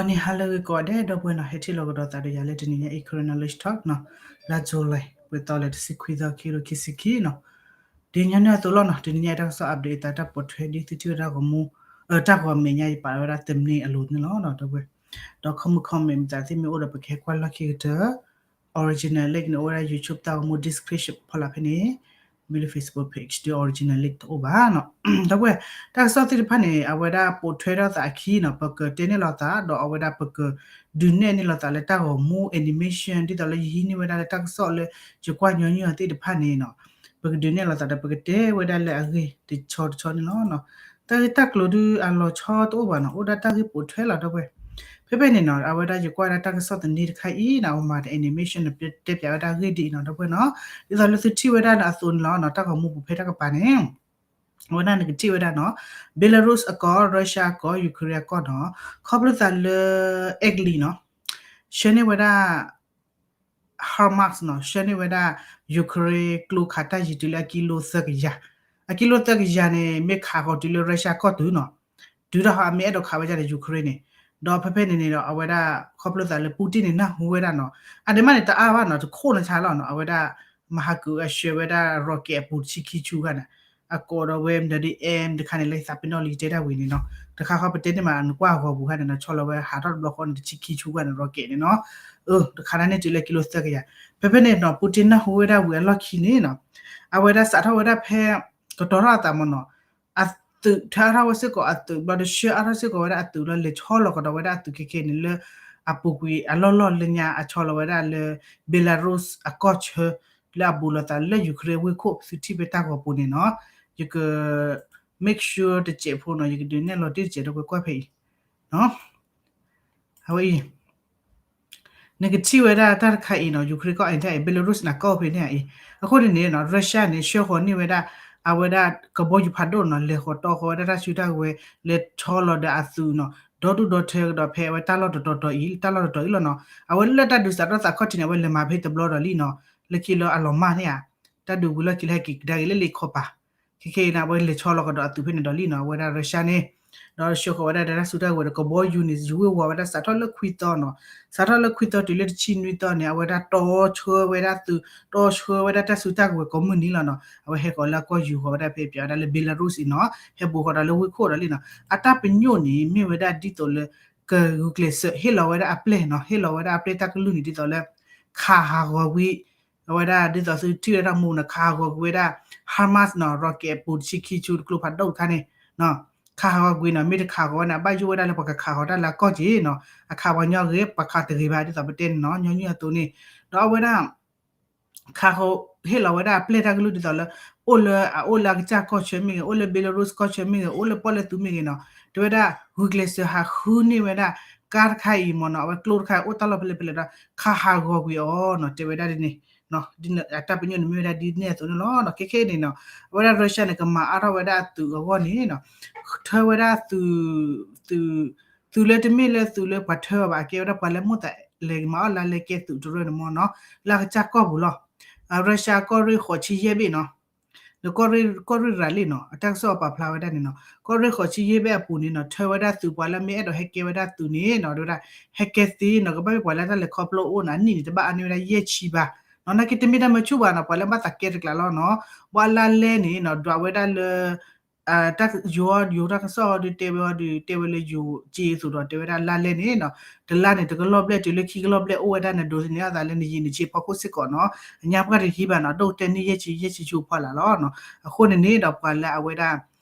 ဂီၤနံၤဟါလၢအဂ့ၤကိးဂၤဒဲး ဒီပုၢ်ဝဲၢ်နီၤ, ဟဲထံၣ်လိာ်ကဒီးသးဒီးယၤလၢတနံၤညါအံၤ Karen Knowledge Talk နီၤ, လါ July ပှဲၤသီလၢတဆံခွံသီ ခံကထိခံဆံခံနီၤ. တနံၤညါန့ၣ်အသိးလီၤနီၤ, တနံၤညါအံၤတၢ်ကစီၣ် update အသးတၢ်ပိာ်ထွဲဒ်သုထံၣ်ဝဲဒၣ်ဂီၤမူ, တၢ်ဂီၤမဲာ်ညါယပာ်ဝဲဒၣ် thumbnail အလိၤန့ၣ်လီၤ ဒီပုၢ်ဝဲၢ်, ဒီး comment comment မ့ၢ်သးသ့ၣ်မ့ၢ်အိၣ်ဒီးပကဟဲကွၢ်လီၢ်ခံကတၢၢ် original link န့ၣ် အိၣ်ဝဲဒၣ် YouTube တၢ်ဂီၤမူ description ဖီလာ်ဖဲန့ၣ်, မ့ၢ်လၢ Facebook page ဒီး original link တအိၣ်ဘၣ်နီၤ. ဒီပုၢ်ဝဲၢ်, တၢ်ကစီၣ်သ့ၣ်တဖၣ်န့ၣ် အဝဲဒၣ်ပိာ်ထွဲထီၣ်သးအခံနီၤ, ပကတဲန့ၢ်လိာ်သး ဒီးအဝဲဒၣ်ပကဒုးနဲၣ်န့ၢ်လိာ်သးလၢတၢ်ဂီၤမူ animation ဒ်သိးလၢယဟံးန့ၢ်ဝဲဒၣ်လၢတၢ်ကစီၣ်လၢ ယကွၢ်ညီနုၢ်အီၤသ့ၣ်တဖၣ်န့ၣ်နီၤ, ပကဒုးနဲၣ်လိာ်သးဒီး ပကတဲဝဲဒၣ်လၢအဂ့ၢ်တဆီတဆီန့ၣ်လီၤ. တၢ်ဂ့ၢ်တၢ်ကျိၤဒုးအလီၤဆီတအိၣ်ဘၣ်နီၤ, အိၣ်ဒၣ်တၢ်ဂ့ၢ်ပိာ်ထွဲလီၤ ဒီပုၢ်ဝဲၢ်. ဖဲဖဲန့ၣ်နီၤ, အဝဲဒၣ်ယကွၢ်ဒၣ်တၢ်ကစီၣ်သန့တခါအံၤနီၤ, အဝဲမၤတ animation န့ၣ် တဲပၠးဝဲဒၣ်အဂ့ၢ်ဒ်အံၤနီၤ ဒီပုၢ်ဝဲၢ်နီၤ, ဒ်သိးလၢသုထံၣ်ဝဲဒၣ်န့ၣ်အသိးန့ၣ်လီၤနီၤ, တၢ်ဂီၤမူပူၤဖဲတၢ်ကပၤန့ၣ် အဝဲဒၣ်နကထံၣ်ဝဲဒၣ်နီၤ, Belarus အကီၢ်, Russia အကီၢ်, Ukraine အကီၢ်နီၤ, ခီဖျိသးလၢ Italy နီၤ, ဆှၢန့ၢ်ဝဲဒၣ် HIMARS နီၤ, ဆှၢန့ၢ်ဝဲဒၣ် Ukraine ကျိခးတၢ်ယံၤတုၤလၢအကံလိသၢကယၤ, အကံလိသၢကယၤန့ၣ် မ့ၢ်ခးဃီၤတုၤလၢ Russia ကီၢ်တုၤနီၤ, တုၤဒၣ်ဟီအမ့ၢ်အဲၣ်ဒိးခးဝဲဒၣ်ဒီး Ukraine န့ၣ်, ဒီးဖဲဖဲန့ၣ်န့ၣ်ဒီး အဝဲဒၣ် ခီဖျိသးလၢ Putin န့ၣ် နၢ်ဟူဝဲဒၣ်နီၤ, အဒ့မးန့ၣ် တအါဘၣ်နီၤ, တခိၣ်နဆါလီၤနီၤ, အဝဲဒၣ် မဟါကုၤအဆှၢဝဲဒၣ် rocket အပူၤတဆံခံဆူခါန့ၣ်, အကိးဒီးဝဲ မတၤဒ် M တခါန့ၣ် လၢသးပ့ၤနီၣ်လံတဲတၢ်ဝံၤန့ၣ်နီၤ, တခါဃီပတဲန့ၢ်မး နကွၢ်အဂီၤပူၤခါန့ၣ်နီၤ, ဆီလီၤဝဲဟးထီၣ်တဘျီဃီန့ၣ် တဆံခံဆူခါန့ၣ် rocket န့ၣ်နီၤ, တခါဒၣ်န့ၣ်တုၤလၢကံလိသၢကယၤ, ဖဲဖဲန့ၣ်နီၤ Putin နၢ်ဟူဝဲဒၣ်ဝံၤအလီၢ်ခံန့ၣ်နီၤ, အဝဲဒၣ်စးထီၣ်ဝဲဒၣ်ဖဲ ကတီၤထီၣ်အသးမ့ၢ်နီၤ, အသုးထၢအါထီၣ်ဝဲစ့ၢ်ကီးအသုး ဘျီဒီးဆှၢအါထီၣ်စ့ၢ်ကီးဝဲဒၣ်အသုးလီၤ လဲၤဆီလီၤကဒီးဝဲဒၣ်အသုးခဲခဲန့ၣ်လၢ အပူၤကွံာ်အလီၢ်လီၢ်လၢညါ အဆီလီၤဝဲဒၣ်လၢ Belarus အကီၢ်ဆၢ လၢအဘူးလိာ်သးလၢ Ukraine ဝ့ၢ်ခိၣ် သုထံၣ်ဖဲတၢ်ဂီၤပူၤန့ၣ်နီၤ, ယက make sure တစဲးဖိနီၤ, ယကဒုးနဲၣ်လီၤတ့ၢ်တစဲးဒီးပကွၢ်ဖဲအံၤ အဝဲအံၤ နကထံၣ်ဝဲဒၣ်တၢ်တခါအံၤနီၤ, Ukraine ကီၢ်အံၤ Belarus န့ၣ် ကီၢ်ဖဲန့ၣ်အံၤ, အဃိန့ၣ်န့ၣ်နီၤ Russia န့ၣ် ဆှၢဃီၤန့ၢ်ဝဲဒၣ် အဝဲဒၣ်ကဘီယူၤဖးဒိၣ်နီၤ, လဲၤဃီၤတီဃီၤဝဲဒၣ်တၢ်စုတၢ်ကဝဲၤ လဲၤဆီလီၤဒီးအသုးနီၤ, ဒီဒူၣ်ဒီထၢကဒီးဖဲအဝဲတၢ်လီၢ်တတီၤတီၤအံၤ တၢ်လီၢ်တတီၤအံၤလီၤနီၤ, အဝဲလၢတၢ်ဒုးစးထီၣ်သးခီၣ်ထံးန့ၣ် အဝဲလဲၤမၤဖဲတဘျီဒီးလံနီၤ, လၢခံလၢအလီၤမၢ်န့ၣ်ဧါ, တၢ်ဒုးဝံၤလီၢ်ခံလၢဟဲက့ၤကဒါက့ၤလၢလံာ်ခီပၤ ခဲခဲအံၤန့ၣ် အဝဲလဲၤဆီလီၤကဒီးအသုးဖဲန့ၣ်ဒီးလံနီၤ, အဝဲဒၣ် Russia န့ၣ်, ဒီးဆှၢဃီၤဝဲဒၣ်ဒီးတၢ်စုတၢ်ကဝဲၤဒီးကဘီယူၤန့ၣ် ယဝ့ၤဝီၤဝဲဒၣ်စးထီၣ်လၢခွံသီနီၤ, စးထီၣ်လၢခွံသီတုၤလၢတဆံနွံသီန့ၣ် အဝဲဒၣ်တီဆှၢဝဲဒၣ်သုး, တီဆှၢဝဲဒၣ်တၢ်စုတၢ်ကဝဲၤကိးမုၢ်နံၤလီၤနီၤ, အဝဲဟဲဃီၤလၢအကီၢ်ယူၤဃီၤဝဲဒၣ်ဖဲပၠးဝဲဒၣ်လၢ Belarus အံၤနီၤ, ဟဲဘူးဃီၤဒီးလၢဝ့ၢ်ခိၣ်ဒီးလံနီၤ, အတၢ်ပညိၣ်န့ၣ် မ့ၢ်ဝဲဒၣ်ဒ်သိးလၢ ကဂုာ်ကျဲးစၢးဟ့ၣ်လီၤဝဲဒၣ်အပျဲၢ်နီၤ, ဟ့ၣ်လီၤဝဲဒၣ်အပျဲၢ်တၢ်ကလုၢ်န့ၣ် ဒ်သိးလၢ ခးဟးဂီၤကွံာ် အဝဲဒၣ်ဒ်သိးသုထံၣ်ဝဲဒၣ်မူနီၤ, ခးဟးဂီၤကွံာ်ဝဲဒၣ် HIMARS နီၤ, rocket အပူၤတဆံခံဆူတကျိဖးဒိၣ်တခါန့ၣ်, ခးဟးဂီၤကွံာ်နီၤ, မ့ၢ်တခးဂီၤဝဲန့ၣ် အဘၣ်ယိၣ်ဝဲဒၣ်လၢပှၤကခးဃီၤတၢ်လၢအကီၢ်က့ၤနီၤ, အခးပှၤညီဂ့ၤ ပှၤခးတဂ့ၤဘၣ် ဒ်သိးပတဲန့ၣ်နီၤ, ညီနုၢ်အသိးန့ၣ်, ဒီးအဝဲဒၣ် ခးဃီၤ ဟ့ၣ်လီၤဝဲဒၣ်အပျဲၢ်တၢ်ကလုၢ်ဒ်သိးလၢ အိၣ်လၢအအိၣ်လၢအကစၢ်ကီၢ်ဆၢမ့ၢ်ဂ့ၤ, အိၣ်လၢ Belarus ကီၢ်ဆၢမ့ၢ်ဂ့ၤ, အိၣ်လၢပီၣ်လဲၣ်သုးမ့ၢ်ဂ့ၤနီၤ, တဲဝဲဒၣ် ဂုာ်ကျဲးစၢးဟးဃုန့ၢ်ဝဲဒၣ် ကါတခါအံၤမ့ၢ်နီၤ, အဝဲကျိတခါအံၤအိၣ်တၢ်လီၢ်ဖဲလဲၣ်ဖဲလဲၣ်ဒီး ခးဟးဂီၤကွံာ်အီၤနီၤ, တဲဝဲဒၣ်ဒ်န့ၣ် အတၢ်ပညိၣ်န့ၣ်မ့ၢ်ဝဲဒၣ်ဒ်န့ၣ်အသိးန့ၣ်လီၤ. ခဲခဲအံၤန့ၣ်နီၤ, အဝဲဒၣ် Russia န့ၣ် ကမၤအါထီၣ်ဝဲဒၣ်အသုးအဂီၢ်န့ၣ်နီၤ, ထၢဝဲဒၣ်သုး သုး သုးလၢတမ့ၢ်လၢသုးလၢပှၤထၢအီၤဘၣ်, အကဲဝဲဒၣ်ပှၤလၢမိၣ်သးလဲၤမၤအီၣ်လါလဲကဲသုးတရၢန့ၣ်မ့ၢ်နီၤ, လၢအကစၢ်ကီၢ်ပူၤလီၤ. Russia ကီၢ်ရ့ၣ်ဃိးဆံယဲၢ်ဘ့ၣ်နီၤ, ဒီးကီၢ်ရ့ၣ် ကီၢ်ရ့ၣ်ရၤလံနီၤ, အတၢ်ကစီၣ်အပာ်ဖျါဝဲဒၣ်န့ၣ်နီၤ, ကီၢ်ရ့ၣ်ဃိးဆံယဲၢ်ဘ့ၣ်အပူၤန့ၣ်နီၤ, ထၢဝဲဒၣ်သုးပှၤလၢမ့ၢ်အဲၣ်ဒိးဟဲကဲဝဲဒၣ်သုးန့ၣ်နီၤ, တဲဝဲဒၣ် ဟဲကဲသ့နီၤ, ကဘၣ်မ့ၢ်ပှၤလၢတၢ်လဲၤခီဖျိအိၣ်နီၤ, အနံၣ်န့ၣ် တဘၣ်အါန့ၢ်ဝဲဒၣ်ယဲၢ်ဆံဘၣ် နီၤ, နာ်က့တမ့ၢ်တၢ်မၢဆူၣ်ဘၣ်နီၤ, ပှၤလၢဘၣ်သးကဲတကျးလီၤနီၤ, ဘၣ်လါလဲန့ၣ်နီၤ, ဒွးဝဲဒၣ်လၢ တၢ်ယိၤ ယိၤတၢ်ကစီၣ်အီၤဒုးတဲဝဲအီၤဒုး တဲဝဲလၢယိၤက့အသိးဒီး တဲဝဲဒၣ်လါလဲန့ၣ်နီၤ, တလါန့ၣ် တကလီၢ်ဘျဲၣ်တုၤလၢခံကလီၢ်ဘျဲၣ်အိၣ်ဝဲဒၣ်န့ၣ် ဒိးသန့ၤအသးလၢနယံာ်နဆံးဖီခိၣ်စ့ၢ်ကီးနီၤ, အညါပှၢ်တယံာ်ဘၣ်နီၤ, ဒိၣ်ကတၢၢ်န့ၢ်ယဲၢ်ဆံ ယဲၢ်ဆံဆူဖီလာ်လီၤနီၤ, အဃိန့ၣ်န့ၣ်ဒီး ပှၤလၢအဝဲဒၣ်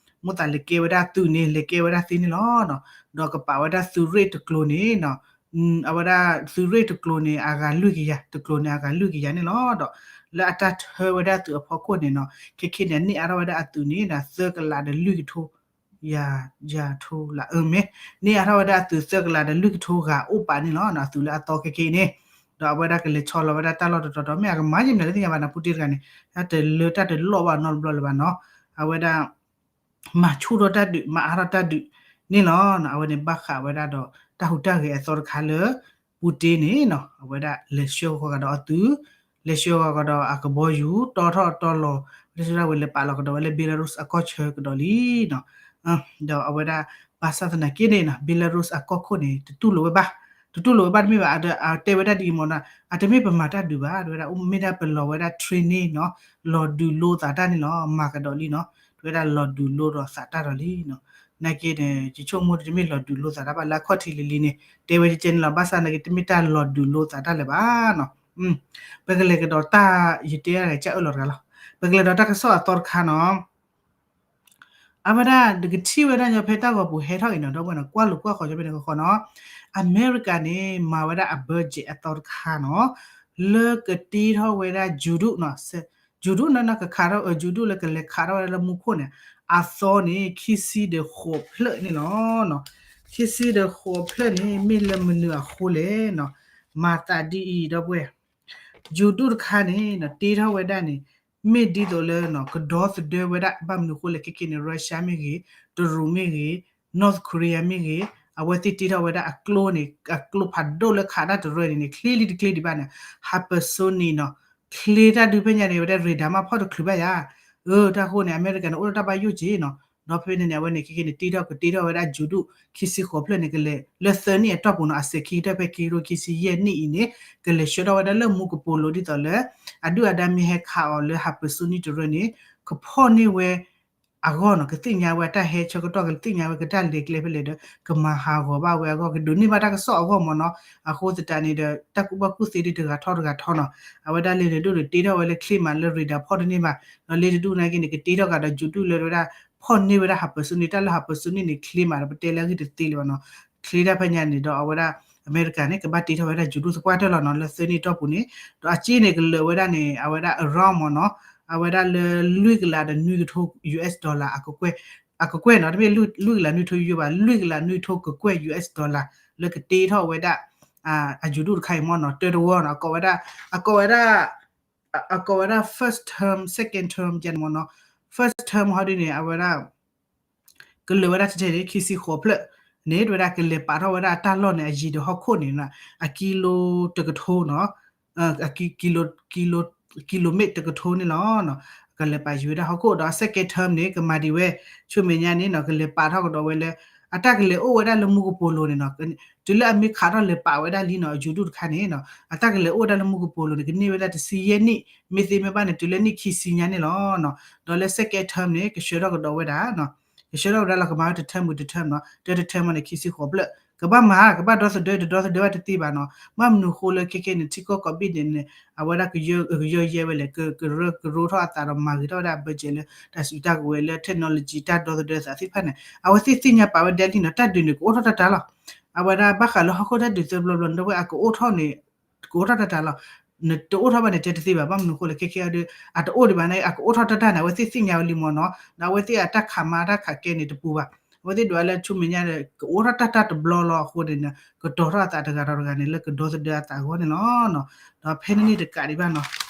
မိၣ်သးလဲၤကဲဝဲဒၣ်သုးန့ၣ် လဲၤကဲဝဲဒၣ်သ့န့ၣ်လီၤနီၤ, ဒီးကပာ်ဝဲဒၣ်သုးရ့ၣ်တကျိၤန့ၣ်နီၤ အဝဲဒၣ်သုးရ့ၣ်တကျိၤန့ၣ် အဂၤလွံၢ်ကယၤ, တကျိၤန့ၣ် အဂၤလွံၢ်ကယၤန့ၣ်လီၤ. ဒီးလၢအတၢ်ထၢဝဲဒၣ်သုးအဖီခိၣ်န့ၣ်နီၤ, ခဲခဲန့ၣ် န့ၢ်အါထီၣ်ဝဲဒၣ်အသုးန့ၣ်ဒီး သၢကလးဒီးလွံၢ်ကထိ ယၤ, ယၤထိလးအမ့ၢ်, န့ၢ်အါထီၣ်ဝဲဒၣ်အသုးသၢကလးဒီးလွံၢ်ကထိဂၤအိၣ်ပာ်န့ၣ်လီၤ. အသုးလၢအသီခဲခဲအံၤန့ၣ်, ဒီးအဝဲဒၣ်ကလဲၤဆီလီၤဝဲဒၣ်တၢ်လီၢ်တတီၤတီၤ မ့ၢ်အကမၤယံာ်မနုၤလၢသ့ၣ်ညါဘၣ်နီၤ, ပူတ့ၢ်တဂၤန့ၣ် တၢ်တလၢတၢ်တလီၢ်ဘၣ်နီတဘျီလၢၤဘၣ်နီၤ, အဝဲဒၣ် မၤဆူၣ်ထီၣ်တၢ်ဒုး မၤအါထီၣ်တၢ်ဒုးန့ၣ်လီၤ. အဝဲန့ၣ်ဘၣ်ဃးဝဲဒၣ်ဒီး တၢ်ဟူးတၢ်ဂဲၤအသီတခါလၢ ပူတ့ၢ်န့ၣ်နီၤ, အဝဲဒၣ်လဲၤဆှၢဃီၤကဒီးအသုး, လဲၤဆှၢဃီၤကဒီးအကဘီယူၤ တီထီၣ်တီလီၤ ဝဲဒၣ်ဆူဒၣ်ဝဲလဲၤပာ်လီၤကဒီးဝဲလၢ Belarus အကီၢ်ဆၢကဒီးလံနီၤ. ဒီးအဝဲဒၣ် ဘၣ်ဆၣ်သနာ်က့န့ၣ်နီၤ Belarus အကီၢ်ခိၣ်န့ၣ် တတူၢ်လိာ်ဝဲဘၣ်, တတူၢ်လိာ်ဝဲဘၣ်တမ့ၢ်ဘၣ်, အတဲဝဲဒၣ်ဒ်အံၤမ့ၢ်နီၤ, အတမ့ၢ်ပမၤတၢ်ဒုးဘၣ်, တဲဝဲဒၣ်အိၣ်မ့ၢ်ဒၣ်ပလီၤဝဲဒၣ် training နီၤ, လီၤဒုးလိသးတၢ်န့ၣ်လီၤ, မၤကဒီးလံနီၤ, တဲဝဲဒၣ်လီၤဒုးလိဒီးသးတၢ်ဒီးလံနီၤ, နာ်က့န့ၣ် ယဆိကမိၣ်တမ့ၢ်လီၤဒုးလိသးတၢ်ဘၣ် လၢအခီၣ်ထံးလံၤလံၤန့ၣ် တဲဝဲကဲန့ၣ်လီၤ, ဘၣ်ဆၣ်နာ်က့တမ့ၢ်တၢ်လီၤဒုးလိသးတၢ်လၢၤဘၣ်နီၤ, ပကလဲၤကဒီးတၢ် ယတဲဒၣ်ကစၢ်အၢၣ်လီၤတဂၤလီၤ, ပကလဲၤဒီးတၢ်ကစီၣ်အသီတခါနီၤ အဝဲဒၣ် နကထံၣ်ဝဲဒၣ်ညီဖဲတၢ်ဂီၤပူၤဟဲထီၣ်အံၤနီၤ ဒီပုၢ်ဝဲၢ်နီၤ ကွၢ်လိာ်ကွၢ်ဃီၤညီဖဲန့ၣ်ကဃီနီၤ, အမဲရကၤန့ၣ် မၤဝဲဒၣ်အ budget အသီတခါနီၤ, လၢကတ့ထီၣ်ဝဲဒၣ်ယူၤဒူၣ်နီၤ, ယူၤဒူၣ်နီၤ ကခးထီၣ် ယူၤဒူၣ်လၢကလဲၤခးထီၣ်ဝဲဒၣ်လၢမူခိၣ်န့ၣ် အသီန့ၣ် ခံဆံဒီးဃိးဖျၢၣ်န့ၣ်လီၤ. ခံဆံဒီးဃိးဖျၢၣ်န့ၣ် မ့ၢ်လၢမနုၤအဃိလဲၣ်နီၤ, မၤသးဒ်အံၤ ဒီပုၢ်ဝဲၢ် ယူၤဒူၣ်တခါန့ၣ်နီၤ တ့ထီၣ်ဝဲဒၣ်န့ၣ် မ့ၢ်ဒ်သိးလၢနီၤ ကဒီသဒၢဝဲဒၣ် ဘၣ်မနုၤအဃိလဲၣ် ခဲကဲန့ၣ် Russia မ့ၢ်ဂ့ၤ, တရူးမ့ၢ်ဂ့ၤ, North Korea မ့ၢ်ဂ့ၤ, အဝဲသ့ၣ်တ့ထီၣ်ဝဲဒၣ်အကျိန့ၣ် အကျိဖးဒိၣ်လၢခးတၢ်တရၢန့ၣ်န့ၣ် ချ့လံတချ့ဒံးဘၣ်န့ၣ် hypersonic နီၤ, ချ့တၢ်ဒုးဖဲညါန့ၣ် ဝဲဒၣ် radar မးဖီၣ်တချုးဘၣ်ယါ, အၢ တၢ်ဃိန့ၣ် အမဲရကၤန့ၣ် အိၣ်ဒီးတၢ်ဘၣ်ယိၣ်က့နီၤ, ဒီးဖဲန့ၣ်န့ၣ် အဝဲန့ၣ် ခဲကဲန့ၣ် တ့ထီၣ်ကတ့ထီၣ်ဝဲဒၣ်ယူၤဒူၣ် ခံဆံဃိးဖျၢၣ်န့ၣ် ကလဲၤလၢသၢနံၣ်အတီၢ်ပူၤနီၤ အစဲးခံကတၢၢ်ဖဲခံကထိခံဆံယဲၢ်နံၣ်အံၤန့ၣ် ကလဲၤဆှၢထီၣ်ဝဲဒၣ်လၢမူကပိာ်လိၤဒ်သိးလၢ အဒုၣ်အဒါမ့ၢ်ဟဲခးအီၤလၢ hypersonic တရၢန့ၣ် ကဖီၣ်န့ၢ်ဝဲ အဂီၢ်နီၤ ကသ့ၣ်ညါဝဲအတၢ်ဟဲဆၢကတီၢ် ကသ့ၣ်ညါဝဲကတၢ်လဲၤကျဲဖဲလဲၣ်ဒီး ကမၤဟးဂီၤဘၣ်ဝဲအဂီၢ် ကဒိးန့ၢ်ဘၣ်တၢ်ကစီၣ်အဂီၢ်မ့ၢ်နီၤ, အဃိသတးန့ၣ်ဒီး တၢ်ကူၣ်ဘၣ်ကူၣ်သ့ဒ်တဂၤထီၣ်တဂၤထီၣ်နီၤ, အဝဲဒၣ်လၢန့ၣ်ဒိၣ်န့ၣ် တ့ထီၣ်ဝဲလၢချ့မးလၢ radar ဖီၣ်တန့ၢ်ဘၣ်, ဒီးလၢတဒူၣ်နာ်က့န့ၣ် ကတ့ထီၣ်ကဒီးယူၤဒူၣ်လၢဝဲဒၣ် ဖီၣ်န့ၢ်ဝဲဒၣ် hypersonic တၢ်လၢ hypersonic န့ၣ် ချ့မးဒီး ပတဲလၢအဂ့ၢ်တသ့လၢၤဘၣ်နီၤ, ချ့တၢ်ဖဲညါန့ၣ်ဒီး အဝဲဒၣ် အမဲရကၤန့ၣ် ကဘၣ်တ့ထီၣ်ဝဲဒၣ်ယူၤဒူၣ်သပှၢ်တၢၢ်လီၤနီၤ လၢသၢနံၣ်တီၢ်ပူၤန့ၣ်, ဒီးအစ့န့ၣ် ကလၢာ်ဝဲဒၣ်န့ၣ် အဝဲဒၣ် around မ့ၢ်နီၤ, အဝဲဒၣ်လၢလွံၢ်ကလးဒီးနွံကထိ US dollar အကကွဲၢ်, အကကွဲၢ်နီၤ တမ့ၢ်လွံၢ်ကလးနွံကထိယိယိဘၣ် လွံၢ်ကလးနွံကထိကကွဲၢ် US dollar လၢကတ့ထီၣ်ဝဲဒၣ် အယူၤဒူၣ်တခါအံၤမ့ၢ်နီၤ တၢတဝီနီၤ အကိးဝဲဒၣ် အကိးဝဲဒၣ် အကိးဝဲဒၣ် first term second term ကဲန့ၣ်မ့ၢ်နီၤ, first term ဟီဒ်န့ၣ် အဝဲဒၣ် ကလၢာ်ဝဲဒၣ်ထဲထဲန့ၣ် ခံဆံဃိးဖျၢၣ်န့ၣ် တဲဝဲဒၣ်ကလဲၤပာ်ထီၣ်ဝဲဒၣ်အတၢ်လီၢ်န့ၣ် အယံၤဒီးဟီၣ်ခိၣ်န့ၣ် အကံလိတကထိနီၤ, ကံလိမ့ၣ်တကထိန့ၣ်လီၤ. ကလဲၤပာ်ယံၤဝဲဒၣ်ဟီၣ်ခိၣ်ဒီး second term န့ၣ် ကမၤဒံးဝဲ ဆူမဲာ်ညါန့ၣ်နီၤ ကလဲၤပာ်ထီၣ်ကဒီးဝဲလၢ အတၢ်ကလဲၤအိၣ်ဝဲဒၣ်လၢမူကပိာ်လိၤန့ၣ်နီၤ, တုၤလၢအမ့ၢ်ခးထီၣ်လဲၤပာ်ဝဲဒၣ်လံနီၤ ယူၤဒူၣ်တခါန့ၣ်နီၤ အတၢ်ကလဲၤအိၣ်ဝဲဒၣ်လၢမူကပိာ်လိၤန့ၣ် ကန့ၢ်ဝဲဒၣ်တဆံယဲၢ်နံၣ် မ့ၢ်သ့မ့ၢ်ဘၣ်န့ၣ် တုၤလၢနံၣ်ခံဆံညါန့ၣ်လီၤ. ဒီးလၢ second term န့ၣ် ကဆှၢထီၣ်ကဒီးဝဲဒၣ် ကဆှၢထီၣ်ဝဲဒၣ်လီၤ ကမၤဝဲတ term မ့ၢ်တ term နီၤ တ တ term န့ၣ် ခံဆံဃိးဖျၢၣ် ကဘၣ်မၤ ကဘၣ်ဒီသဒၢ တဒီသဒၢဘၣ်တသ့ဘၣ်နီၤ, ဘၣ်မနုၤဃိလၢခဲခဲန့ၣ် ထံကီၢ်ကိးဘ့ၣ်န့ၣ်န့ၣ် အဝဲဒၣ်ကယၢ ကယၢယဲဝဲလဲၣ် ကရၢကရိထီၣ်အသးဒီးမၤဂ့ၤထီၣ်ဝဲဒၣ် budget လၢ တၢ်စုတၢ်ကဝဲၤလၢ technology တၢ်ဒီသဒၢသးသ့ၣ်တဖၣ်န့ၣ် အဝဲသ့ၣ်သ့ၣ်ညါပာ်ဝဲဒၣ်လံနီၤ တၢ်ဒုးန့ၣ် ကအိၣ်ထီၣ်တၢ်တၢ်လီၤ. အဝဲဒၣ်ဘၣ်ဃးလၢဟီၣ်ခိၣ်တၢ်ဒုးသၢဘျီဘျီန့ၣ် ဒီပုၢ်ဝဲၢ် အကအိၣ်ထီၣ်န့ၣ် ကအိၣ်ထီၣ်တၢ်တၢ်လီၤ. နတအိၣ်ထီၣ်ဘၣ်န့ၣ် တဲတသ့ဘၣ် ဘၣ်မနုၤဃိလဲၣ် ခဲခဲအံၤဒီး အတအိၣ်ဒံးဘၣ်န့ၣ် အကအိၣ်ထီၣ်တၢ်တၢ်န့ၣ် အဝဲသ့ၣ်သ့ၣ်ညါဝဲလံမ့ၢ်နီၤ ဒီးအဝဲသ့ၣ်အတၢ်ခးမၤတၢ်ခးကဲန့ၣ်တပူၤဘၣ်. အဝဲသ့ၣ်ဒွးလၢဆူမဲာ်ညါဒီး ကအိၣ်ထီၣ်တၢ်တၢ်တဘျီလီၤအဃိန့ၣ် ကတီၤထီၣ်အသးတဂၤဒီးတဂၤန့ၣ် လၢကဒီသဒၢအသးအဂီၢ်န့ၣ်လီၤ. ဒီးဖဲန့ၣ်န့ၣ်တကးဒံးဘၣ်နီၤ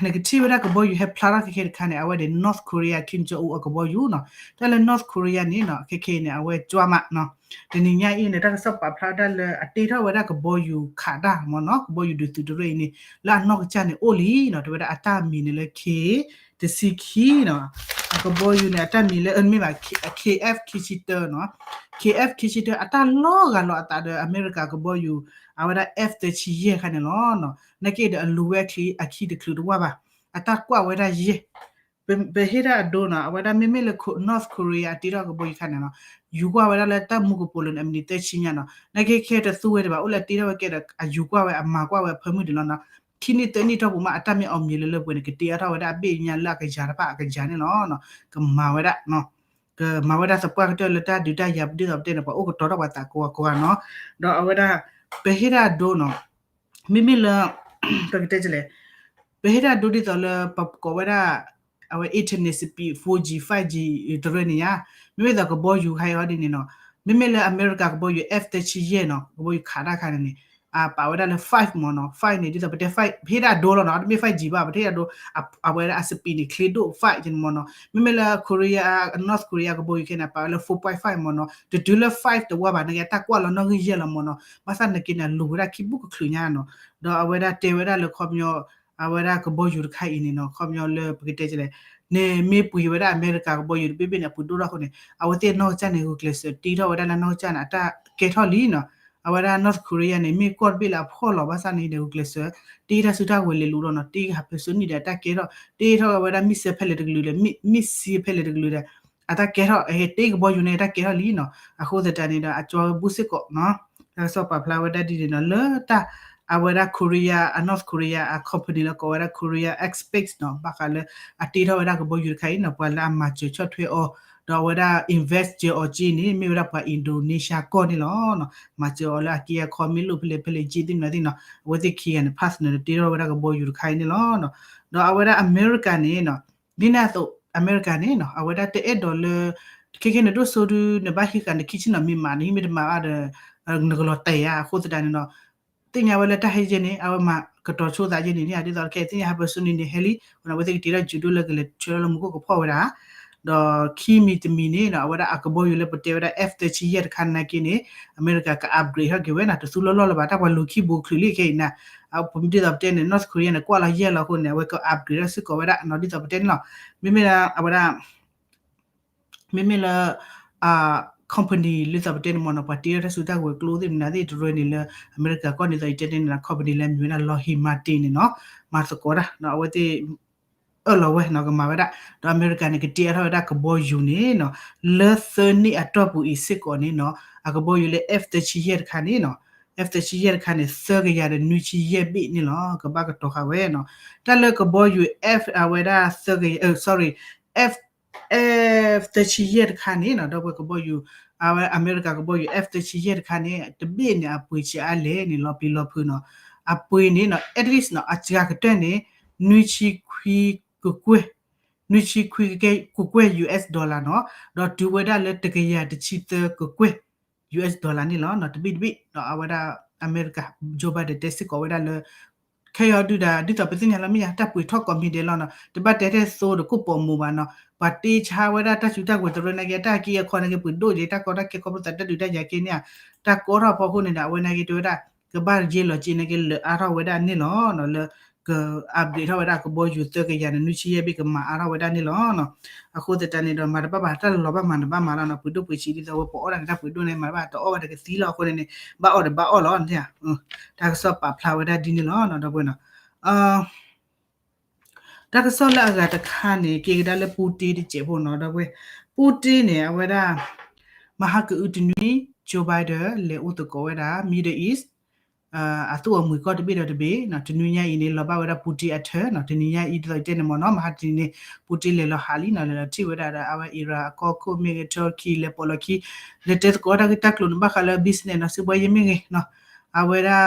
နကထံၣ်ဝဲဒၣ်ကဘီယူၤဟဲဖျါထီၣ်ခဲခဲတခါန့ၣ် အဝဲန့ၣ် North Korea Kim Jong Un အကဘီယူၤနီၤ. တၢ်လၢ North Korea န့ၣ်နီၤ ခဲခဲအံၤန့ၣ် အဝဲကွၢ်မးနီၤ. တနံၤညါအံၤန့ၣ် တၢ်ကစီၣ်ပာ်ဖျါဝဲဒၣ်လၢအတ့ထီၣ်ဝဲဒၣ်ကဘီယူၤခးတၢ်မ့ၢ်နီၤ ကဘီယူၤဒုးသုးတရၢအံၤန့ၣ် လၢအနီၢ်ကစၢ်န့ၣ်အိၣ်လံနီၤ တဲဝဲဒၣ်အတၢ်မံၤန့ၣ်လၢ K တဆံခံနီၤ. အကဘီယူၤန့ၣ် အတၢ်မံၤလၢ မ့ၢ်ဘၣ် K F ခံဆံတၢနီၤ. K F ခံဆံတၢ အတၢ်လီၤဂာ်လီၤအသးဒီးအမဲရကၤကဘီယူၤ အဝဲဒၣ် F သၢဆံယဲၢ်ခါန့ၣ်လီၤ. နာ်က့ဒီးအလူၤဝဲအခံတချုးတဝၢ်ဘၣ်. အတၢ်ကွၢ်ဝဲဒၣ်ယဲၢ် ပဟ့ၣ်တၢ်အဒိနီၤ အဝဲဒၣ်မ့မ့ၢ်လၢ North Korea အတ့ထီၣ်ကဘီယူၤခါန့ၣ်နီၤ ယူၤကွၢ်ဝဲဒၣ်လၢတၢ်မူကပိာ်လိၤန့ၣ် အမံးနံးသၢဆံညါနီၤ. နာ်က့ခဲတသူဝဲဒံးဘၣ် အိၣ်လၢတ့ထီၣ်ဝဲကဲဒီး အယူၤကွၢ်ဝဲအမၤကွၢ်ဝဲအဖၢမုၢ်ဒံးလီၤနီၤ. ခံနံၣ်သၢနံၣ်တီၢ်ပူၤမး အတၢ်မ့ၢ်အီၣ်မံၤလၢလၢပှဲၤန့ၣ် ကတ့အါထီၣ်ဝဲဒၣ်အဘ့ၣ်ညါလၢအကယၤတဖၣ်အကယၤန့ၣ်လီၤ. ကမၤဝဲဒၣ် ကမၤဝဲဒၣ်သပှၢ်ကတၢၢ်လၢတၢ်ဒုးတၢ်ယၤဒ်သိးပတဲန့ၣ် ပှၤအိၣ်ကတီၤထီၣ်ပှၤသးကိးဂၤကိးဂၤနီၤ. ဒီးအဝဲဒၣ် ပဟ့ၣ်တၢ်အဒိနီၤ မ့မ့ၢ်လၢ ပကတဲလဲၣ် ပဟ့ၣ်တၢ်ဒိဒ်သိးလၢပကိးဝဲဒၣ် အဝဲ internet speed four G five G တရၢန့ၣ်ယါ မ့မ့ၢ်သိးကဘီယူၤခါအံၤဟီဒ်န့ၣ်နီၤ မ့မ့ၢ်လၢအမဲရကၤကဘီယူၤ F သၢဆံယဲၢ်နီၤ ကဘီယူၤခးတၢ်ခါန့ၣ်န့ၣ် အပာ်ဝဲဒၣ်လၢ five မ့ၢ်နီၤ five န့ၣ် ဒ်သိးပတဲ five ပဟ့ၣ်တၢ်အဒိလီၤနီၤ တမ့ၢ် five G ဘၣ် ပတဟ့ၣ်တၢ်ဒိ အဝဲဒၣ်အ speed န့ၣ် ချ့ဒိၣ် five န့ၣ်မ့ၢ်နီၤ မ့မ့ၢ်လၢ Korea North Korea ကဘီယူၤခဲန့ၣ် ပာ်ဝဲလၢ four point five မ့ၢ်နီၤ တတုၤလၢ five တဝၢ်ဘၣ် နာ်က့အတၢ်ကွၢ်လီၤနီၣ်ဂံၢ်ယဲၢ်လီၤမ့ၢ်နီၤ ဘၣ်ဆၣ်နာ်က့န့ၣ် အလူၤဝဲဒၣ်ခံဘူၣ်ကချုးညါနီၤ ဒီးအဝဲဒၣ်တဲဝဲဒၣ်လၢခီပညီ အဝဲဒၣ်ကဘီယူၤတခါအံၤန့ၣ်နီၤ ခီပညီလၢပကတဲလဲၣ် န့ၣ်မ့ၢ်ပှ့ၤဝဲဒၣ်အမဲရကၤကဘီယူၤတဘ့ၣ်ဘ့ၣ်န့ၣ် အပှ့ၤဒိၣ်ထီၣ်အဃိန့ၣ် အဝဲသ့ၣ်အနီၢ်ကစၢ်န့ၣ် ဂုာ်ကျဲးစၢးတ့ထီၣ်ဝဲဒၣ်လၢနီၢ်ကစၢ်န့ၣ် အတၢ်ကဲထီၣ်လံနီၤ. အဝဲဒၣ် North Korea န့ၣ် မ့ၢ်ကီၢ်တဘ့ၣ်လၢအဖှီၣ်လီၤဘၣ်ဆၣ်န့ၣ်ဒီး ဂုာ်ကျဲးစၢး တ့တၢ်စုတၢ်ဝဲၤလဲၤလိၤဒီးနီၤ တ့ hypersonic ဒီးတၢ်ကဲထီၣ် တ့ထီၣ်ဝဲဒၣ် missile ဖဲလဲၣ်တကလုာ်ဒီး missile ဖဲလဲၣ်တကလုာ်ဒီး အတၢ်ကဲထီၣ် တ့ကဘီယူၤန့ၣ် တၢ်ကဲထီၣ်လံနီၤ. အဃိသတးန့ၣ်ဒီး အကၠီဝဲဘူၣ်စ့ၢ်ကီးနီၤ. တၢ်ကစီၣ်ပာ်ဖျါဝဲဒၣ်ဒ်န့ၣ်နီၤ လၢတၢ် အဝဲဒၣ် Korea အ North Korea အ company လၢကိးဝဲဒၣ် Korea Aerospace နီၤ ဘၣ်ဃးလၢအတ့ထီၣ်ဝဲဒၣ်ကဘီယူၤတခါအံၤနီၤ ပှၤလၢအမၤစၢၤဆီၣ်ထွဲအီၤ ဒီးအဝဲဒၣ် invest စၢၤအီၤက့န့ၣ် မ့ၢ်ဝဲဒၣ်ပှၤ Indonesia ကီၢ်န့ၣ်လီၤ. မၤစၢၤအီၤလၢအက့အခီမ့ၢ်လိၣ်ဖဲလဲၣ်ဖဲလဲၣ်က့သ့ၣ်မနုၤသ့ၣ်နီၤ အဝဲသ့ၣ်ခံဂၤန့ၣ် partner တ့ထီၣ်ဝဲဒၣ်ကဘီယူၤတခါအံၤန့ၣ်လီၤ. ဒီးအဝဲဒၣ်အမဲရကၤန့ၣ်နီၤ ဒ်န့ၣ်အသိး အမဲရကၤန့ၣ်နီၤ အဝဲဒၣ်တအဲၣ်ဒိးလၢ ခဲခဲနဒိၣ်စိဒု နဘၣ်ဟံးဃာ်နခံဆ့ၣ်နီၤမ့ၢ်မး နဟံးမ့ၢ်တမၤဘၣ်ဒီး နကလီၤတဲာ်ဧါ အဃိသတးန့ၣ်နီၤ သ့ၣ်ညါဝဲလၢတၢ်ဟဲယဲၢ်န့ၣ် အဝဲမၤကတီၤဆိသးယဲၢ်န့ၣ် ဒ်သိးခဲသ့ၣ်ညါ hypersonic န့ၣ် ဟဲလံ အဝဲသ့ၣ်ကတ့ထီၣ် judo လၢကလဲၤဆှၢလၢမူခိၣ်ကဖီၣ်ဝဲဒၣ် ဒီးခံမံၤတမံၤန့ၣ်နီၤ အဝဲဒၣ်အကဘီယူၤလၢပတဲဝဲဒၣ် F thirty-five တခါနာ်က့န့ၣ် အမဲရကၤက upgrade ထီၣ်က့ၤဝဲနီၤ တသူလီၢ်လီၢ်လၢၤဘၣ် တၢ်ပှၤလူၤခံဘူးချုးလံခဲအံၤနီၤ ဒ်သိးပတဲန့ၣ် North Korea န့ၣ် ကွၢ်လီၤယဲၢ်လီၤအဃိန့ၣ် အဝဲက upgrade ထီၣ်စ့ၢ်ကီးဝဲဒၣ်နီၤ ဒ်သိးပတဲန့ၣ်လီၤ. မ့မ့ၢ်လၢအဝဲဒၣ် မ့မ့ၢ်လၢ company ဒ်သိးပတဲန့ၣ်မ့ၢ်နီၤ ပှၤတ့ထီၣ်တၢ်စုတၢ်ဝဲၤကျိသ့ၣ်မနုၤသ့ၣ်တရၢန့ၣ်လၢ အမဲရကၤကီၢ်န့ၣ်ဒ်သိးယတဲန့ၣ်နီၤ company လၢအမံၤဝဲဒၣ် Lockheed Martin န့ၣ်နီၤ မၤသကိးတၢ်နီၤ အဝဲသ့ၣ် အၢၣ်လီၤဝဲနီၤ ကမၤဝဲဒၣ် ဒီးအမဲရကၤန့ၣ် ကတ့အါထီၣ်ဝဲဒၣ်ကဘီယူၤန့ၣ်နီၤ လၢသၢနံၣ်အတီၢ်ပူၤအံၤစ့ၢ်ကီးန့ၣ်နီၤ အကဘီယူၤလၢ F thirty-five တခါန့ၣ်နီၤ F thirty-five တခါန့ၣ် သၢကယၤဒီးနွံဆံယဲၢ်ဘ့ၣ်န့ၣ်လီၤ ကဘၣ်ကတီၤဃာ်ဝဲနီၤ တၢ်လၢကဘီယူၤ F အဝဲဒၣ်သၢကယၤ sorry F F thirty-five တခါန့ၣ်နီၤ ဒီးပှၤကဘီယူၤ အဝဲအမဲရကၤကဘီယူၤ F thirty-five တခါန့ၣ် တဘ့ၣ်န့ၣ် အပှ့ၤဆံးအါလဲၣ်န့ၣ် လီၤပျံၤလီၤဖုးနီၤ အပှ့ၤန့ၣ်နီၤ at least နီၤ အစှၤကတၢၢ်န့ၣ် နွံဆံခွံကကွဲၢ် နွံဆံခွံကကွဲၢ် US dollar နီၤ ဒီးတုၤဝဲဒၣ်လၢတကယၤတဆံသၢကကွဲၢ် US dollar န့ၣ်လီၤနီၤ တဘ့ၣ်တဘ့ၣ်ဒီးအဝဲဒၣ် အမဲရကၤ Joe Biden တဲစ့ၢ်ကီးဝဲဒၣ်လၢ ခဲအံၤဒုးဒီး ဒ်သိးပသ့ၣ်ညါလီၤမ့ၢ်ယါ တၢ်ပှ့ၤထီၣ်ကိးမံၤဒဲးလီၤနီၤ တဘၣ်တဲထဲသိဒီးကိၣ်ပိာ်မူဘၣ်နီၤ ပှၤတ့ဆါဝဲဒၣ်တၢ်စုတၢ်ဝဲၤတရၢန့ၣ်က့ တၢ်က့အခီန့ၣ်က့ ပှ့ၤဒိၣ်က့ တၢ်ကီတၢ်ခဲခီဖျိသးတၢ်ဒုးတၢ်ယၤက့န့ၣ်ဧါ တၢ်ကီထီၣ်ဖီခိၣ်န့ၣ်ဒီး အဝဲန့ၣ်က့တဲဝဲဒၣ် ကဘၣ်ယဲၢ်လီၤက့န့ၣ်က့ လၢအါထီၣ်ဝဲဒၣ်န့ၣ်လီၤနီၤ လၢ က upgrade ထီၣ်ဝဲဒၣ်ကဘီယူၤသၢကယၤန့ၣ် နွံဆံယဲၢ်ဘ့ၣ်ကမၤအါထီၣ်ဝဲဒၣ်န့ၣ်လီၤနီၤ အဃိသတးန့ၣ်ဒီး မၤတဘၣ်ဘၣ် တၢ်လီၤဘၣ်မၤတဘၣ်မၤလီၤနီၤ ပှ့ၤဒိၣ်ပှ့ၤဆံးဒ်သိးဝဲပှၤအီၣ်ဒၣ်န့ၣ် တၢ်ပှ့ၤဒိၣ်န့ၣ် မၤတဘၣ် တအီၣ်ဘၣ်တကသံလီၤအဃိန့ၣ်န့ၣ် ဘၣ်အီၣ်ဒီးဘၣ်အီၣ်လီၤန့ၣ် တၢ်ကစီၣ်ပာ်ဖျါဝဲဒၣ်ဒ်န့ၣ်လီၤနီၤ ဒီပုၢ်ဝဲၢ်နီၤ တၢ်ကစီၣ်လၢအဂၤတခါန့ၣ် က့ၤကဒါလၢ Putin တစဲးဖိနီၤ ဒီပုၢ်ဝဲၢ် Putin န့ၣ် အဝဲဒၣ် မဟါကအုတနွံ Joe Biden လဲၤအိၣ်သကိးဝဲဒၣ် Middle East အသူၣ်အမှံၤကီၢ်တဘ့ၣ်ဒီးတဘ့ၣ်နီၤ တနွံညါအံၤန့ၣ် လီၤဘၣ်ဝဲဒၣ် Putin အထၢၣ်နီၤ တနွံညါအံၤဒ်သိးယတဲန့ၣ်မ့ၢ်နီၤ မဟါတနံၤန့ၣ် Putin လဲၤလီၤဟးလံနီၤ လဲၤလီၤထံၣ်ဝဲဒၣ်ဒီး အဝဲ Iran အကီၢ်ခိၣ်မ့ၢ်ဂ့ၤ Turkey လဲၤပိာ်လီၤခံ လဲၤတဲသကိးတၢ်ဂ့ၢ်တၢ်ကျိၤန့ၣ် ဘၣ်ဃးလၢ business နီၤ စံးဘှါယဲမ့ၢ်ဂ့ၤနီၤ အဝဲဒၣ်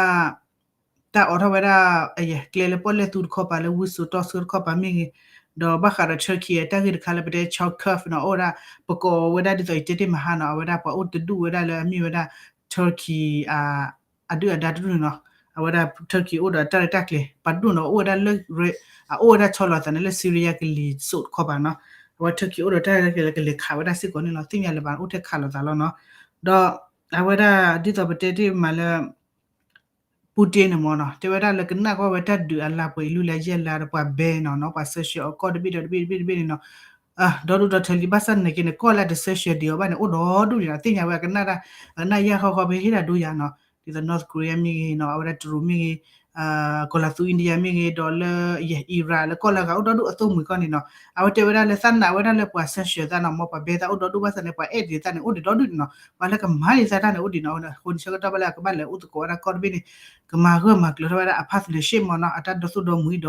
တၢ်အိးထီၣ်ဝဲဒၣ် အယဲၢ် ကျဲလၢပီၣ်လဲၣ်သူတခီပၤလၢ ဝံစိာ်တီဆှၢတခီပၤမ့ၢ်ဂ့ၤ, ဒီးဘၣ်ဃးဒီး Turkey အတၢ်ဂ့ၢ်တခါလၢပတဲ Charles Kirk နီၤ အိၣ်ဝဲဒၣ် ပကိးဝဲဒၣ်ဒ်သိးယတဲတ့ၢ်မဟါနီၤ အဝဲဒၣ်ပှၤအိၣ်တဒူၣ်ဝဲဒၣ်လၢအမ့ၢ်ဝဲဒၣ် Turkey အဒုၣ်အဒါတဒူၣ်န့ၣ်နီၤ, အဝဲဒၣ် Turkey အိၣ်ဒီးတၢ်ရဲၣ်တၢ်ကျဲၤ ပှၤဒိၣ်နီၤ အိၣ်ဝဲဒၣ်လၢ အအိၣ်ဝဲဒၣ်ဆီလီၤသးန့ၣ်လၢ Syria ကလံၤစိးတခီပၤနီၤ, အဝဲ Turkey အိၣ်ဒီးတၢ်ရဲၣ်တၢ်ကျဲၤလၢကလဲၤခးဝဲဒၣ်စ့ၢ်ကီးန့ၣ်လီၤ သ့ၣ်ညါလၢၤဘၣ် အိၣ်ထဲခးလိာ်သးလီၤနီၤ, ဒီးအဝဲဒၣ်ဒ်သိးပတဲတ့ၢ်မးလၢ Putin န့ၣ်မ့ၢ်နီၤ တဲဝဲဒၣ်လၢကနၣ်ကွၢ်ဝဲတၢ်ဒုးအလါပှဲၤအံၤ လွံၢ်လါယဲၢ်လါဒီးပှၤ ban နီၤနီၤ ပှၤ sanction အီၤကီၢ်တဘ့ၣ်ဒီးတဘ့ၣ်တဘ့ၣ်တဘ့ၣ်န့ၣ်နီၤ, ဒီဒူၣ်ဒီထၢလံ ဘၣ်ဆၣ်နာ်က့န့ၣ် ကီၢ်လၢအတ sanction ဒံးအီၤဘၣ်န့ၣ် အိၣ်ဒီဒူၣ်န့ၣ်နီၤ သ့ၣ်ညါဝဲအကနၣ်တၢ် အကနၣ်ယၢ်ဃီဃီဖဲဟ့ၣ်တၢ်ဒိယၤနီၤ, ဒ်သိး North Korea မ့ၢ်ဂ့ၤနီၤ အဝဲဒၣ်တရူးမ့ၢ်ဂ့ၤ ကီၤလၤသူ India မ့ၢ်ဂ့ၤ ဒီးလၢ Iran လၢကီၢ်လၢအဂၤအိၣ်ဒီဒူၣ်အသိၣ်မှံၤကီၢ်န့ၣ်နီၤ, အဝဲတဲဝဲဒၣ်လၢသးနာ်ဝဲဒၣ်လၢပှၤ sanction သးနီၤ မ်ပှၤ ban သးအိၣ်ဒီဒူၣ်ဘၣ်ဆၣ်န့ၣ် ပှၤအဲၣ်ဒိးသးန့ၣ် အိၣ်ဒံးဒီဒူၣ်န့ၣ်နီၤ ပှၤလၢကမၤဒံးသးတၢ်န့ၣ် အိၣ်ဒံးနီၤ အဃိန့ၣ်ဆၢကတီၢ်ဘၣ်လၢအကဘၣ်လဲၤအိၣ်သကိးဝဲဒၣ်ကီၢ်တဘ့ၣ်န့ၣ် ကမၤဂၢၢ်မၤကျၢၤထီၣ်ဝဲဒၣ်အ partnership မ့ၢ်နီၤ အတၢ်ဒီသိၣ်ဒီမှံၤဒီး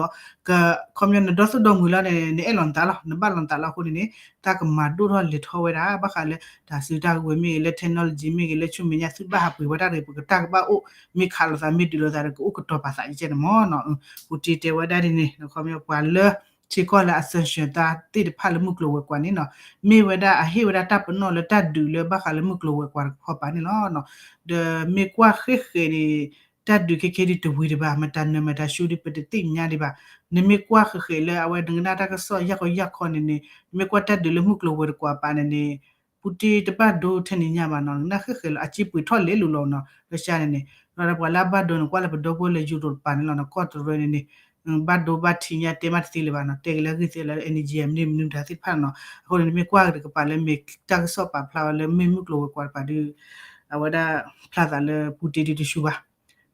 ခီပညီနဒီသိၣ်ဒီမှံၤလီၤန့ၣ် နအဲၣ်လီၤနသးလီၤ နဘၣ်လီၤနသးလီၤအဃိန့ၣ်န့ၣ် တၢ်ကမၤဒိၣ်ထီၣ်လဲၤထီၣ်ဝဲဒၣ် ဘၣ်ဃးလၢ တၢ်စုတၢ်ဝဲၤမ့ၢ်ဂ့ၤ လၢ technology မ့ၢ်ဂ့ၤ လၢဆူမဲာ်ညါသုတဘၣ်ဟးပှ့ၤဝဲတၢ်တဂ့ၤ ပကတၢ်ကဘၣ်အိၣ် မ့ၢ်ခးလိာ်သး မ့ၢ်ဒုးလိာ်သးဒီး ကအိၣ်ကတီၤပာ်သးယကဲန့ၣ်မ့ၢ်နီၤ, Putin တဲဝဲဒၣ်ဒ်န့ၣ် ခီပညီပှၤလၢ ထံကီၢ်လၢအ sanction သးသ့ၣ်တဖၣ်လၢမုၢ်ကျိၤဝဲၤကွာ်န့ၣ်နီၤ, မ့ၢ်ဝဲဒၣ်အဟ့ၣ်ဝဲဒၣ်တၢ်ပနီၣ်လၢတၢ်ဒုးလၢဘၣ်ဃးလၢမုၢ်ကျိၤဝဲၤကွာ်တခီပၤန့ၣ်လီၤ. ဒီးမ့ၢ်ကွၢ်ဃဲၤဃဲၤန့ၣ် တၢ်ဒုးခဲခဲဒ်တဝံၤဒံးဘၣ် မတၤနၢၤမတၤဆူဒ်ပတသ့ၣ်ညါဒံးဘၣ်, နမ့ၢ်ကွၢ်ဃဲၤဃဲၤလၢအဝဲနကနၣ်တၢ်ကစီၣ်ယၢ်ခီယၢ်ခီန့ၣ်န့ၣ် နမ့ၢ်ကွၢ်တၢ်ဒုးလၢမုၢ်ကျိၤဝဲၤတကွာ်ပၤန့ၣ်န့ၣ် Putin တဘၣ်ဒိထဲန့ၣ်ညါဘၣ်နီၤ နကနၣ်ဃဲၤဃဲၤလီၤ အစ့ပှ့ၤထီၣ်လဲၤလိၤလီၤနီၤ လၢဆါန့ၣ်န့ၣ် ဒီးပှၤလၢအဘၣ်ဒိန့ၣ် ကွၢ်လၢပဒီပုၢ်ဝဲၢ်လၢ Europe တပၤန့ၣ်လီၤနီၤ ကီၢ်တရၢန့ၣ်န့ၣ် ဘၣ်ဒိဘၣ်ထံးညါတဲမးတသ့လၢၤဘၣ်နီၤ, တဲက့ၤလၢအဂ့ၢ်သ့လၢ energy မနုၤမနုၤတၢ်သ့ၣ်တဖၣ်နီၤ. အဃိန့ၣ် နမ့ၢ်ကွၢ်က့ၤတကပၤလၢမ့ၢ်တၢ်ကစီၣ်ပာ်ဖျါဝဲလၢမ့ၢ်မုၢ်ကျိၤဝဲၤကွာ်တကပၤဒီး အဝဲဒၣ်ဖျါသးလၢပူတ့ဒုတဆူဘၣ်,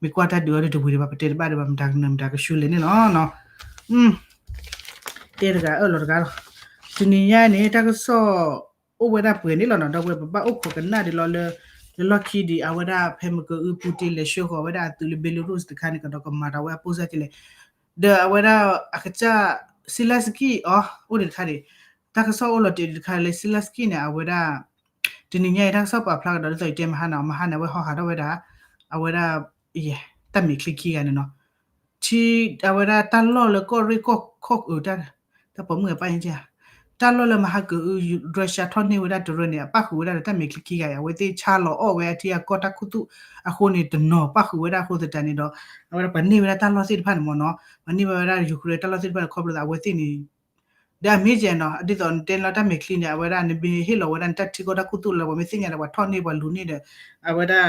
မ့ၢ်ကွၢ်တၢ်ဒုးအီၤဒုတဝံၤဒံးဘၣ်, ပတဲတဘၣ်ဒံးဘၣ် မတၤကနၢၤမတၤကဆူလဲၣ်န့ၣ်လီၤ. တဲတဂၤအၢၣ်လီၤတဂၤလီၤ. တနံၤညါအံၤန့ၣ် တၢ်ကစီၣ်အိၣ်ဝဲဒၣ်ပှဲၤန့ၣ်လီၤနီၤ, ဒီပုၢ်ဝဲၢ် ပဘၣ်အိၣ်ခိးကနၣ်ဒံးလီၤလၢ လၢလီၢ်ခံဒံး အဝဲဒၣ်ဖဲမကၢအူပူတ့လဲၤဆှၢဃီၤဝဲဒၣ်အသုးလၢ Belarus တခါန့ၣ်ကဒီး ကမၤတၢ်ဝဲအပိၢ်စၢ်ကလဲၣ်, ဒီးအဝဲဒၣ်အကစၢ် Zelensky အီၤ အိၣ်ဒံးတခါန့ၣ်, တၢ်ကစီၣ်အိၣ်လီၤတဲာ်ဒံးတခါလၢ Zelensky န့ၣ် အဝဲဒၣ် တနံၤညါအံၤ တၢ်ကစီၣ်ပာ်ဖျါကဒီး ဒ်သိးယတဲမဟါန့ၣ် မဟါန့ၣ် အဝဲဟီဟးထီၣ်ဝဲဒၣ် အဝဲဒၣ် တၢ်မဲာ်ချံခံဂၤန့ၣ်နီၤ, ထံ အဝဲဒၣ်တၢ်လီၢ်လၢကီၢ်ရ့ၣ်ကီၢ်ခီၣ်အုး တၢ်ပိာ်မုၣ်အပၢ်ယါ တၢ်လီၢ်လၢမဟါကအု Russia ထီၣ်န့ၢ်ဝဲဒၣ်တရၢန့ၣ် အပၣ်ဃုာ်ဝဲဒၣ်လၢတၢ်မဲာ်ချံခံဂၤအံၤ အဝဲသ့ၣ်ဆါလီၤအီၣ်ဝဲအထံအကီၢ်တၢ်ခူသူၣ်အဃိန့ၣ် တနီၤပၣ်ဃုာ်ဝဲဒၣ်အဃိသတးန့ၣ်ဒီး အဝဲဒၣ်ပှၤန့ၢ်ဝဲဒၣ်တၢ်လီၢ်သ့ၣ်တဖၣ်န့ၣ်မ့ၢ်နီၤ, ပှၤန့ၢ်ဝဲဒၣ် Ukraine တၢ်လီၢ်သ့ၣ်တဖၣ်န့ၣ် ခီဖျိသးအဝဲသ့ၣ်န့ၣ် ဒီးအမ့ၢ်ကဲနီၤ ဒ်သိးနတဲလီၤတၢ်မဲာ်ချံန့ၣ် အဝဲဒၣ်နမ့ၢ်ဟ့ၣ်လီၤဝဲဒၣ်နတၢ်ထံကီၢ်တၢ်ခူသူၣ်လၢပှၤမ့ၢ်သ့ၣ်ညါဒီးပှၤထီၣ်န့ၢ်ပှၤလူၤန့ၢ်ဒီး အဝဲဒၣ်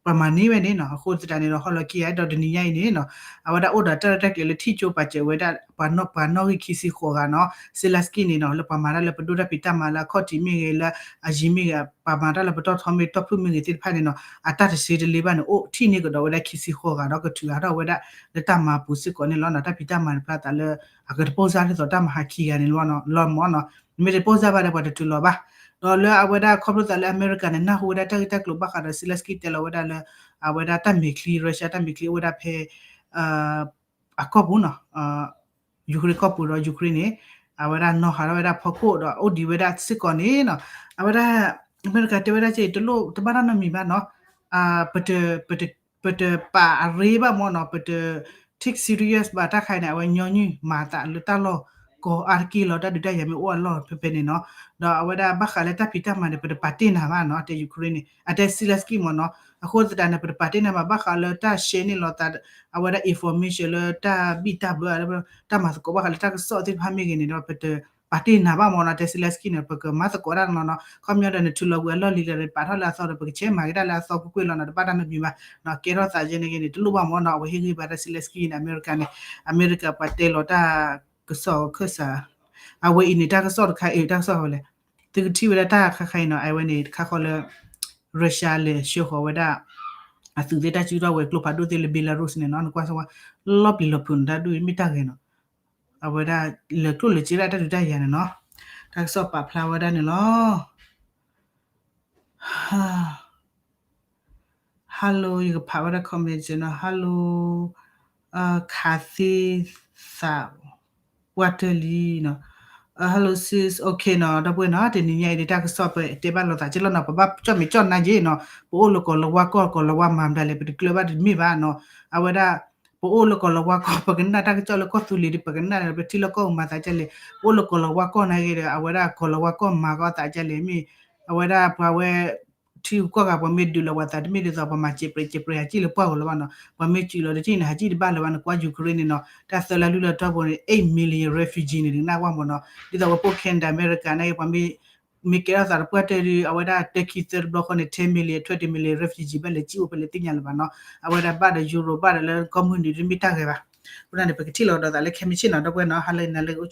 ပှၤမၤန့ၢ်ဝဲန့ၣ်နီၤ, အဃိသတးန့ၣ်ဒီး ဟီၣ်လီၤခံဂၤဒီးတနံၤညါအံၤန့ၣ်နီၤ, အဝဲဒၣ်အိၣ်ဒီးတၢ်ရဲၣ်တၢ်ကျဲၤလၢထံၣ်ကၠိပာ်စၢၤဝဲဒၣ် ပှၤနီၣ်ဂံၢ်ခံဆံဃိးဂၤနီၤ, Zelensky န့ၣ်နီၤ လၢပှၤမၤတၢ်လၢပဒိၣ်တၢ်ဖံးတၢ်မၤလၢအခီၣ်ထံးမ့ၢ်ဂ့ၤ လၢအယံၤမ့ၢ်ဂ့ၤ ပှၤမၤတၢ်လၢပတီၢ်ထီမ့ၢ်တီၢ်ဖုၣ်မ့ၢ်ဂ့ၤသ့ၣ်တဖၣ်န့ၣ်နီၤ အတၢ်တဆှံတလ့ဘၣ်န့ၣ် အိၣ်ထံၣ်န့ၢ်ကဒီးဝဲဒၣ်ခံဆံဃိးဂၤဒီးကထုးဂၤထီၣ်ဝဲဒၣ် လၢတၢ်မၤပူၤစ့ၢ်ကီးန့ၣ်လီၤနီၤ, တၢ်ဖံးတၢ်မၤန့ၣ်ဖျါသးလၢ အကတပိၢ်စၢ်ဒ်သိးတၢ်မၤဟးခံဂၤန့ၣ်လီၤမ့ၢ်နီၤ, မ့ၢ်တပိၢ်စၢ်ဘၣ်ဒီးပှၤတထုးလီၤဘၣ် ဒီးလၢအဝဲဒၣ်ခီဖျိသးလၢအမဲရကၤန့ၣ် နၢ်ဟူဝဲဒၣ်တၢ်ဂ့ၢ်တၢ်ကျိၤဘၣ်ဃးဒီး Zelensky တဲလီၤဝဲဒၣ်လၢ အဝဲဒၣ်တၢ်မဲာ်ချံ Russia တၢ်မဲာ်ချံအိၣ်ဝဲဒၣ်ဖဲ အကီၢ်ပူၤနီၤ, Ukraine ကီၢ်ပူၤဒီး Ukraine န့ၣ် အဝဲဒၣ်နီၢ်ဟးထီၣ်ဝဲဒၣ်ဖီခိၣ်ဒီး အိၣ်ဒံးဝဲဒၣ်စ့ၢ်ကီးန့ၣ်နီၤ, အဝဲဒၣ် အမဲရကၤတဲဝဲဒၣ်ကဲ တလိၣ်တဘၣ်တၢ်နီတမံၤဘၣ်နီၤ, ပတ ပတပာ်အရ့ဘၣ်မ့ၢ်နီၤ, ပတ take serious ဘၣ်တၢ်ခါအံၤန့ၣ် အဝဲညီနုၢ်မၤသးလၢတၢ်လီၢ်ကီအါတက့ၢ်လီၤ, တၢ်ဒုးတၢ်ယၤမ့ၢ်အိၣ်အလီၢ်ဖဲဖဲန့ၣ်နီၤ, ဒီးအဝဲဒၣ်ဘၣ်ဃးလၢတၢ်ဖံးတၢ်မၤန့ၣ် ပတပာ်တ့ၢ်နၤဘၣ်နီၤ, အတဲ Ukraine န့ၣ် အတဲ Zelensky မ့ၢ်နီၤ, အဃိသတးန့ၣ် ပတပာ်တ့ၢ်နၤဘၣ် ဘၣ်ဃးလၢတၢ် share န့ၢ်လီၤသး အဝဲဒၣ် information လၢတၢ်ဘံၣ်တၢ်ဘၢ တၢ်မၤသကိးဘၣ်ဃးလၢတၢ်ကစီၣ်သ့ၣ်တဖၣ်မ့ၢ်ဂ့ၤန့ၣ်ဒီး ပတပာ်တ့ၢ်နၤဘၣ်မ့ၢ်နီၤ, တဲ Zelensky န့ၣ် ပကမၤသကိးတၢ်နီၤနီၤ, ခီပညီဒီးနထုးလီၤကွံာ်အလီၢ်လံၤလၢပာ်ထီၣ်လၢအသီဒီး ပကဆဲးမၤက့ၤတၢ်လၢအသီကွ့ၢ်ကွ့ၢ်လီၤနီၤ, တဘၣ်တၢ်နီတမံၤဘၣ်နီၤ, ကဲထီၣ်သးယဲန့ၣ်ဂ့ၤန့ၣ် တလိၣ်ဘၣ်မ့ၢ်နီၤ, အဝဲဟ့ၣ်ဂံၢ်ဘါတၢ် Zelensky န့ၣ် အမဲရကၤန့ၣ် အမဲရကၤပှၤတဲလီၤတၢ်ကစီၣ်ခၢၣ်စး, အဝဲအံၤန့ၣ် တၢ်ကစီၣ်တခါအံၤ တၢ်ကစီၣ်ဝဲလဲၣ်, သုကထံၣ်ဝဲဒၣ်တၢ်ခါခါအံၤနီၤ, အဝဲန့ၣ်တခါဃီလၢ Russia လဲၤဆှၢဃီၤဝဲဒၣ် အသုးသ့ၣ်တၢ်စုကဝဲၤကျိဖးဒိၣ်သ့ၣ်လၢ Belarus န့ၣ်နီၤ, နကွၢ်စ့ၢ်ဝဲ လီၤပျံၤလီၤဖုးန့ၣ် တၢ်ဒုးမ့ၢ်တၢ်ဂဲၤနီၤ, အဝဲဒၣ်လဲၤကျိၣ်လဲၤစ့ဒၣ်တၢ်ဒုးတၢ်ယၤန့ၣ်နီၤ, တၢ်ကစီၣ်ပာ်ဖျါဝဲဒၣ်န့ၣ်လီၤ. Hello ယကဖးဝဲဒၣ် comment နီၤ, Hello ခးသ့သး ပှၢ်တၢၢ်လံနီၤ, Hello sis, okay နီၤ, ဒီပုၢ်ဝဲၢ်နီၤ, တနံၤညါအံၤန့ၣ် တၢ်ကစီၣ်ပတဲဘၣ်လိာ်သးက့လီၤနီၤ, ပဘၣ်ကၠီၣ်မဲာ်ကၠီၣ်နါက့နီၤ, ပအိၣ်လၢကီၢ်လီၤဝါကီၢ် ကီၢ်လီၤဝါမၤမတၤလဲၣ် ပတကျၢၤဘၣ်တမ့ၢ်ဘၣ်နီၤ, အဝဲဒၣ် ပအိၣ်လၢကီၢ်လီၤဝါကီၢ် ပကနၣ်တၢ်ကစီၣ်လၢကီၢ်သူလ့ၤဒီး ပကနၣ်ဒီး ပထံလီၢ်ကီၢ်ပူၤမၤသးဒ်လဲၣ်, ပအိၣ်လၢကီၢ်လီၤဝါကီၢ်နာ်က့ဒီး အဝဲဒၣ်ကီၢ်လီၤဝါကီၢ်မၤကီၢ်သးဒ်လဲၣ်, မ့ၢ်အဝဲဒၣ်ပှၤဝဲ ထံဂုၤကီၢ်ဂၤ ပှၤမ့ၢ်ဒုးလီၤပှၤသးတမ့ၢ်ဒ်သိး ပှၤမၤစဲးပြဲးစဲးပြဲးဟးကံၣ်လၢပှၢ်ဂီၤလၢၤဘၣ်နီၤ, ပှၤမ့ၢ်စူးလီၤတထံၣ်န့ၣ် ဟးကံၣ်တဘၣ်လၢၤဘၣ်န့ၣ် ကွၢ် Ukraine န့ၣ်နီၤ, တၢ်သၢလါလွံၢ်လါတီၢ်ပူၤန့ၣ် eight million refugee န့ၣ် နကနၣ်ကွၢ်မ့ၢ်နီၤ, ဒ်သိးဝဲပအိၣ် Canada America နာ်က့ ပှၤမ့ၢ် မ့ၢ်ကဲထီၣ်သးတပှၢ်တၢၢ်ဒီး အဝဲဒၣ် Turkey သၢတဘျီဃီန့ၣ် ten million twenty million refugee ဘၣ်လဲၤစံၣ်အိၣ်ဖဲလဲၣ်သ့ၣ်ညါလၢၤဘၣ်နီၤ, အဝဲဒၣ်ဘၣ်ဒီး Europe ဘၣ်ဒီးလၢကီၢ်မုၢ်နုာ်တမ့ၢ်တၢ်ဂဲၤဘၣ်, အဃိန့ၣ် ပကထံၣ်လီၤကဒီးသးလၢခဲမုၢ်ဆ့ၣ်နီၤ ဒီပုၢ်ဝဲၢ်နီၤ, ဟါလၢအံၤနၤလၢကအိၣ်